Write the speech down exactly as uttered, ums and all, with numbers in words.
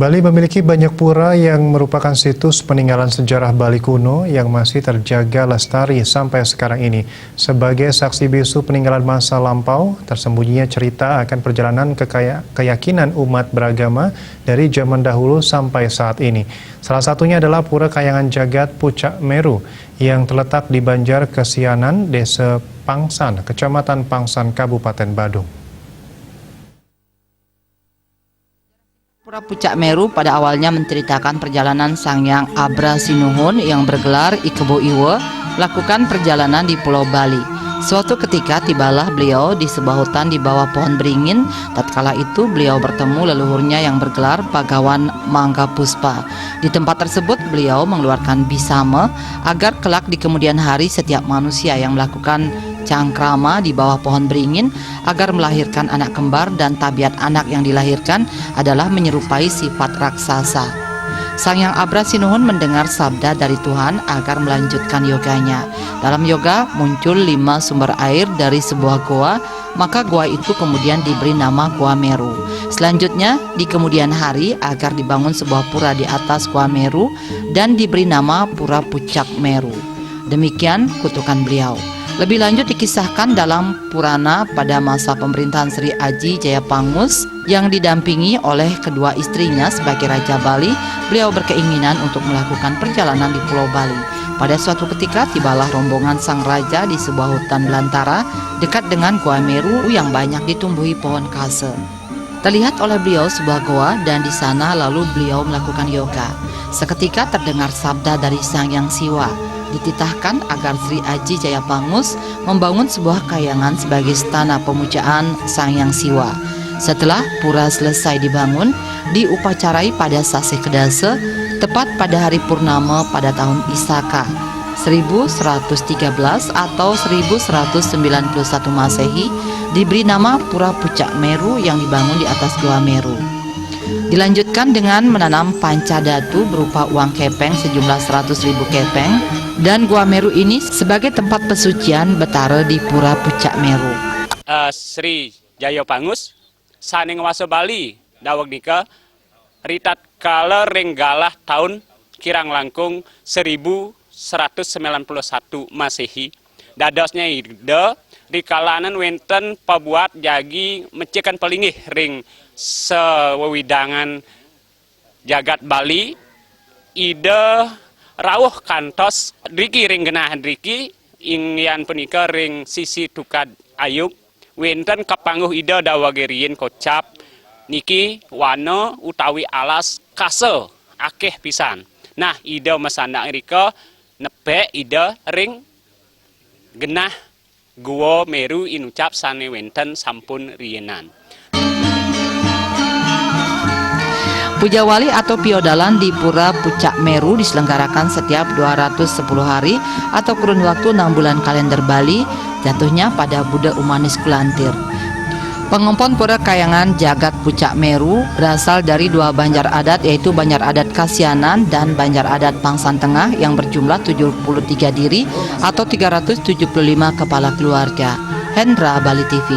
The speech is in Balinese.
Bali memiliki banyak pura yang merupakan situs peninggalan sejarah Bali kuno yang masih terjaga lestari sampai sekarang ini. Sebagai saksi bisu peninggalan masa lampau, tersembunyinya cerita akan perjalanan kekaya-, keyakinan umat beragama dari zaman dahulu sampai saat ini. Salah satunya adalah Pura Kayangan Jagat Pucak Meru yang terletak di Banjar Kesianan, Desa Pangsan, Kecamatan Pangsan, Kabupaten Badung. Pura Pucak Meru pada awalnya menceritakan perjalanan Sang Yang Abra Sinuhun yang bergelar Ikebo Iwe melakukan perjalanan di Pulau Bali. Suatu ketika tibalah beliau di sebuah hutan di bawah pohon beringin. Tatkala itu beliau bertemu leluhurnya yang bergelar Bagawan Mangga Puspa. Di tempat tersebut beliau mengeluarkan bisama agar kelak di kemudian hari setiap manusia yang melakukan cangkrama di bawah pohon beringin agar melahirkan anak kembar dan tabiat anak yang dilahirkan adalah menyerupai sifat raksasa. Sang Yang Abra Sinuhun mendengar sabda dari Tuhan agar melanjutkan yoganya. Dalam yoga muncul lima sumber air dari sebuah goa, maka goa itu kemudian diberi nama Goa Meru. Selanjutnya, di kemudian hari agar dibangun sebuah pura di atas Goa Meru dan diberi nama Pura Pucak Meru. Demikian kutukan beliau. Lebih lanjut dikisahkan dalam Purana pada masa pemerintahan Sri Aji Jayapangus yang didampingi oleh kedua istrinya sebagai Raja Bali, beliau berkeinginan untuk melakukan perjalanan di Pulau Bali. Pada suatu ketika tibalah rombongan sang raja di sebuah hutan belantara dekat dengan Gua Meru yang banyak ditumbuhi pohon kase. Terlihat oleh beliau sebuah goa dan di sana lalu beliau melakukan yoga. Seketika terdengar sabda dari Sang Yang Siwa. Dititahkan agar Sri Aji Jayapangus membangun sebuah kayangan sebagai stana pemujaan Sang Yang Siwa. Setelah pura selesai dibangun, diupacarai pada Sasih Kedasa, tepat pada hari purnama pada tahun Isaka seribu seratus tiga belas atau seribu seratus sembilan puluh satu Masehi, diberi nama Pura Pucak Meru yang dibangun di atas Gua Meru. Dilanjutkan dengan menanam panca datu berupa uang kepeng sejumlah seratus ribu kepeng dan Gua Meru ini sebagai tempat pesucian Betara di Pura Pucak Meru. Eh, Sri Jayapangus, sané nguwasa Bali daweg nika, ritatkala ring galah taun kirang langkung seribu seratus sembilan puluh satu Masehi, dadosnya Ida rikalanan wénten pabuat jagi mecikan palinggih ring sawewidangan jagat Bali, Ida rauh kantos driki ring genah driki, inggih punika ring sisi tukad ayub, wénten kapangguh Ida daweg riin kocap, niki wana utawi alas kasa akéh pisan. Nah, Ida masandang rika, nepek Ida ring genah Gua Meru inucap sané wénten sampun riinan. Pujawali atau piodalan di Pura Pucak Meru diselenggarakan setiap dua ratus sepuluh hari atau kurun waktu enam bulan kalender Bali, jatuhnya pada Buda Umanis Kulantir. Pengompon Pura Kayangan Jagat Pucak Meru berasal dari dua banjar adat, yaitu Banjar Adat Kasianan dan Banjar Adat Pangsan Tengah yang berjumlah tujuh puluh tiga diri atau tiga ratus tujuh puluh lima kepala keluarga. Hendra, Bali T V.